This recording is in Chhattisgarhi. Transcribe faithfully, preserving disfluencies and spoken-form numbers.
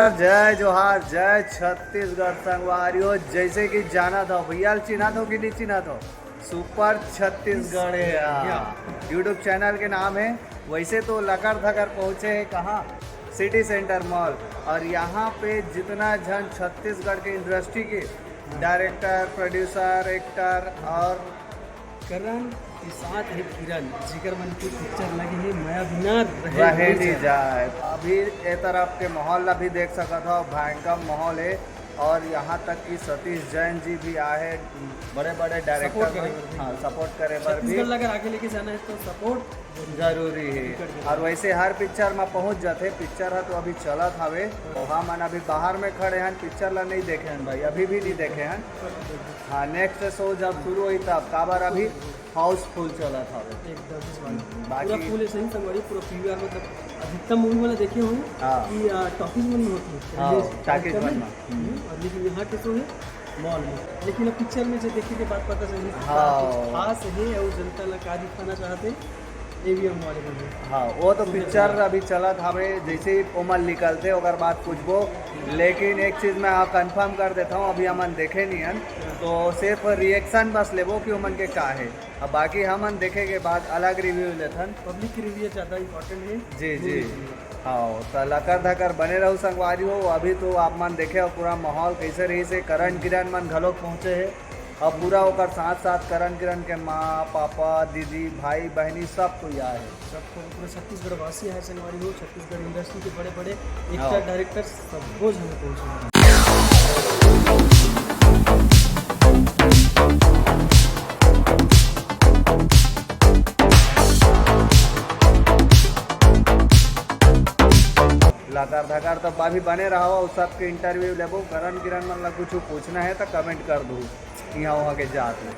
जय जोहार, जय छत्तीसगढ़ संगवारी हो। जैसे कि जानत हो भैया, चिन्हत हो कि नहीं चिन्हत हो, सुपर छत्तीसगढ़ है। हाँ। YouTube चैनल के नाम है। वैसे तो लकर धकर पहुँचे हैं कहाँ, सिटी सेंटर मॉल। और यहाँ पे जितना जन छत्तीसगढ़ के इंडस्ट्री के डायरेक्टर, प्रोड्यूसर, एक्टर और करण के साथ है किरण, जिकर मन की पिक्चर लगी है मया बिना रहे रहे नहीं नहीं जाए। जाए। अभी ए तरफ के माहौल ला भी देख सकत हो, भयंकर माहौल है। और यहाँ तक कि सतीश जैन जी भी आए हैं, बड़े बड़े डायरेक्टर Support करे में। बर भी। हाँ, सपोर्ट करे बर भी। छत्तीसगढ़ ला अगर आगे लेके जाना है तो सपोर्ट जरूरी है। और वैसे हर पिक्चर में पहुँच जाते, पिक्चर है तो अभी चलत हवे। तो हमन अभी बाहर में खड़े हैं, पिक्चर ला नहीं देखे हैं भाई, अभी भी नहीं देखे हैं। हाँ, नेक्स्ट शो जब शुरू हुई तब काबर अभी हाउसफुल चलत हवे। एकदम इस बार बाकी- पूरा फुल ऐसे ही संगवारी, पूरा पीवीआर मतलब अधिकतम मूवी वाला देखे होंगे हाँ। कि टॉकीज मन में होती है। हाँ, Release टॉकीज एकदम मन ही। में। हम्म, और लेकिन यहाँ के तो है मॉल में, लेकिन अब पिक्चर में जो देखे के बाद पता चली हाँ। खास है और जनता ला का दिखाना चाहते हैं, एवीएम वाले बंदे। हाँ, वो तो पिक्चर अभी चलत हवे, जैसे ही ओमन निकलते ओकर बाद पूछबो। लेकिन एक चीज मैं हाँ कंफर्म कर देता हूँ, अभी हमन देखे नहीं हन, तो सिर्फ रिएक्शन बस लेबो कि ओमन के का है। अब बाकी हमन देखे के बाद अलग रिव्यू लेथन। पब्लिक के रिव्यू ज्यादा इंपॉर्टेंट है। जी, मूवी जी। के लिए। हाँ, तो लकर धकर बने रहू संगवारी हो। अभी तो आप मन देखे हो पूरा माहौल कैसे रही से, करण किरण मन घलोक पहुँचे है। अब पूरा ओकर साथ साथ करण किरण के माँ, पापा, दीदी, भाई, बहनी सब कोई आए है। सबको पूरे छत्तीसगढ़ वासी है संगवारी हो, छत्तीसगढ़ इंडस्ट्री के बड़े बड़े हाँ। एक्टर डायरेक्टर सब कुछ हमें पहुँचे हैं। लकर धकर तो अभी बने रहो, उस सबके इंटरव्यू लेबो। करण किरण मन ला कुछ पूछना है तो कमेंट कर दो यहाँ वहाँ के जात में।